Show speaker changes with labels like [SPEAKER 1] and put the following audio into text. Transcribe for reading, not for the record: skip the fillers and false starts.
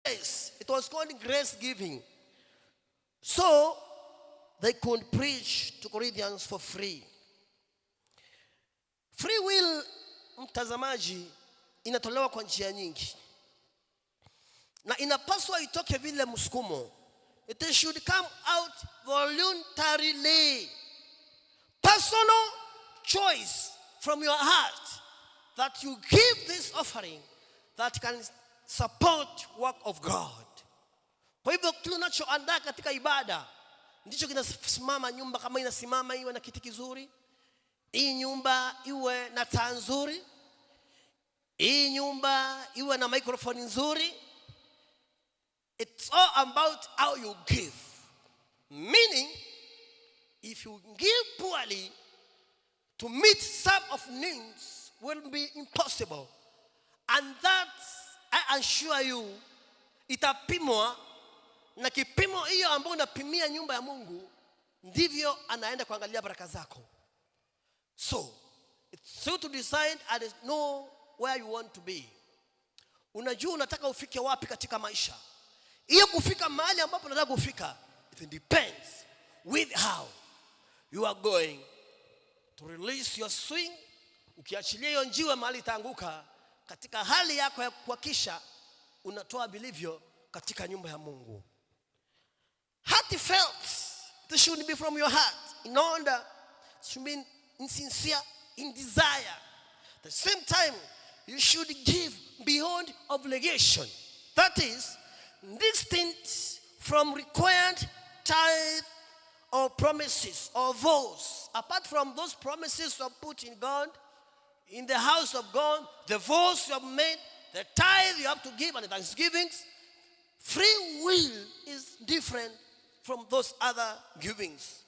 [SPEAKER 1] Grace. It was called grace giving. So they could preach to Corinthians for free. Free will, mtazamaji, inatolewa kwa njia nyingi na inapaswa itoke vile msukumo. It should come out voluntarily. Personal choice from your heart that you give this offering that can support work of God. Kwa hivyo kile unachoandaa katika ibada ndicho kinasimama. Nyumba kama inasimama iwe na kiti kizuri, hii nyumba iwe na taa nzuri, hii nyumba iwe na microphone nzuri. It's all about how you give. Meaning, if you give poorly, to meet some of needs will be impossible. And that, I assure you, itapimwa na kipimo hiyo ambayo unapimia nyumba ya Mungu, ndivyo anaenda kuangalia baraka zako. So, it's you to decide and know where you want to be. Unajua unataka ufike wapi katika maisha. Hiyo kufika mahali ambapo unataka kufika, it depends with how you are going to release your swing. Ukiachilia hiyo njiwe mahali itaanguka, katika hali yako ya kuhakikisha unatoa vilivyo katika nyumba ya Mungu. Heartfelt, it should be from your heart in order, it should be sincere in desire. At the same time, you should give beyond obligation. That is, distinct from required tithe or promises or vows. Apart from those promises you have put in God, in the house of God, the vows you have made, the tithe you have to give, and the thanksgivings, free will is different from those other givings.